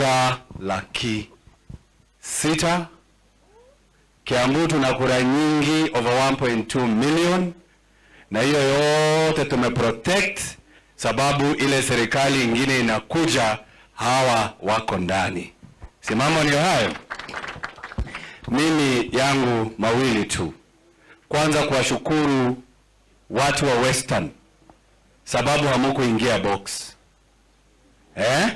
Kura 600,000. Kiambu tuna kura nyingi over 1.2 million, na hiyo yote tumeprotect sababu ile serikali ingine inakuja, hawa wako ndani. Si mambo niyo hayo? Mimi yangu mawili tu. Kwanza kuwashukuru watu wa Western sababu hamukuingia box. Eh?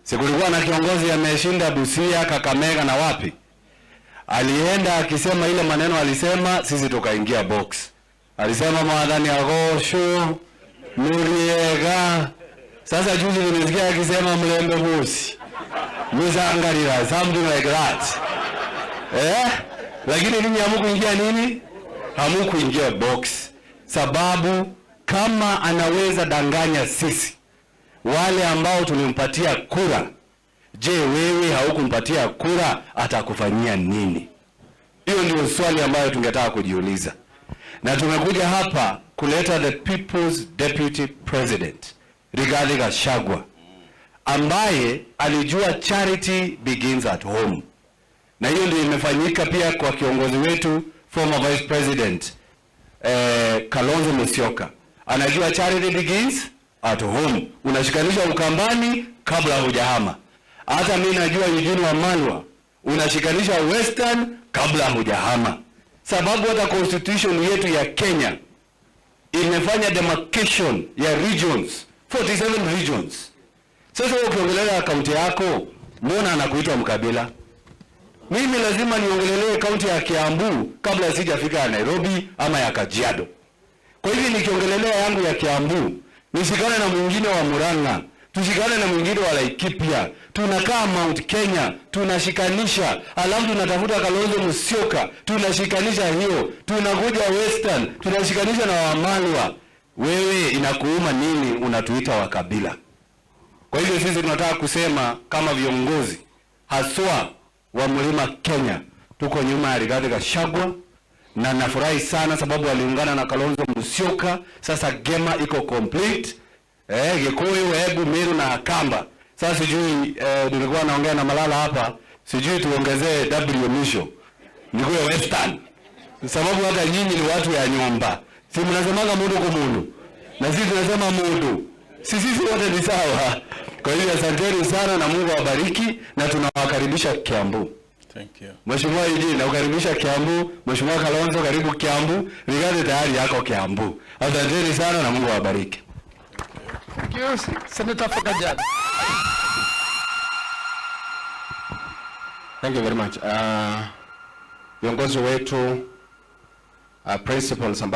Si kulikuwa na kiongozi ameshinda Busia, Kakamega na wapi? Alienda akisema ile maneno alisema, sisi tukaingia box. Alisema mwathani agocwo Muriega. Sasa juzi nimesikia akisema mlembe mosi Muzangarira, something like that. Eh? Lakini ninyi hamukuingia nini? Hamukuingia box. Sababu kama anaweza danganya sisi wale ambao tulimpatia kura, je, wewe haukumpatia kura atakufanyia nini? Hiyo ndio swali ambayo tungetaka kujiuliza, na tumekuja hapa kuleta the People's Deputy President Rigathi Gachagua ambaye alijua charity begins at home, na hiyo ndio imefanyika pia kwa kiongozi wetu former Vice President Kalonzo Musyoka. Anajua charity begins at home, unashikanisha Ukambani kabla hujahama. Hata mimi najua Eugene Wamalwa unashikanisha Western kabla hujahama, sababu hata constitution yetu ya Kenya imefanya demarcation ya regions, 47 regions. Sasa wewe ukiongelea kaunti yako, mbona anakuitwa mkabila? Mimi lazima niongelelee kaunti ya Kiambu kabla sijafika ya Nairobi ama ya Kajiado. Kwa hivyo nikiongelelea yangu ya Kiambu, nishikane na mwingine wa Murang'a, tushikane na mwingine wa Laikipia, tunakaa Mount Kenya, tunashikanisha, alafu tunatafuta Kalonzo Musyoka, tunashikanisha hiyo, tunakuja Western, tunashikanisha na Wamalwa. Wewe inakuuma nini unatuita wa kabila? Kwa hivyo sisi tunataka kusema kama viongozi haswa wa Mlima Kenya, tuko nyuma ya Rigathi Gachagua na nafurahi sana sababu aliungana na Kalonzo Musyoka. Sasa Gema iko complete. Gikuyu, Embu, Meru na Kamba. Sasa sijui nilikuwa naongea na Malala hapa, sijui tuongezee W mwisho nikuwe Western, sababu hata nyinyi ni watu ya nyumba, si mnasemaga mundu kwa mundu na sisi tunasema mundu, si sisi wote ni sawa. Kwa hiyo asanteni sana na Mungu awabariki na tunawakaribisha Kiambu. Thank you. Mheshimiwa Eugene, nakukaribisha Kiambu. Mheshimiwa Kalonzo, karibu Kiambu. Rigathi tayari yako Kiambu. Asanteni sana na Mungu awabariki. Thank you, Senator for Kajiado. Thank you very much. Viongozi wetu, principals ambao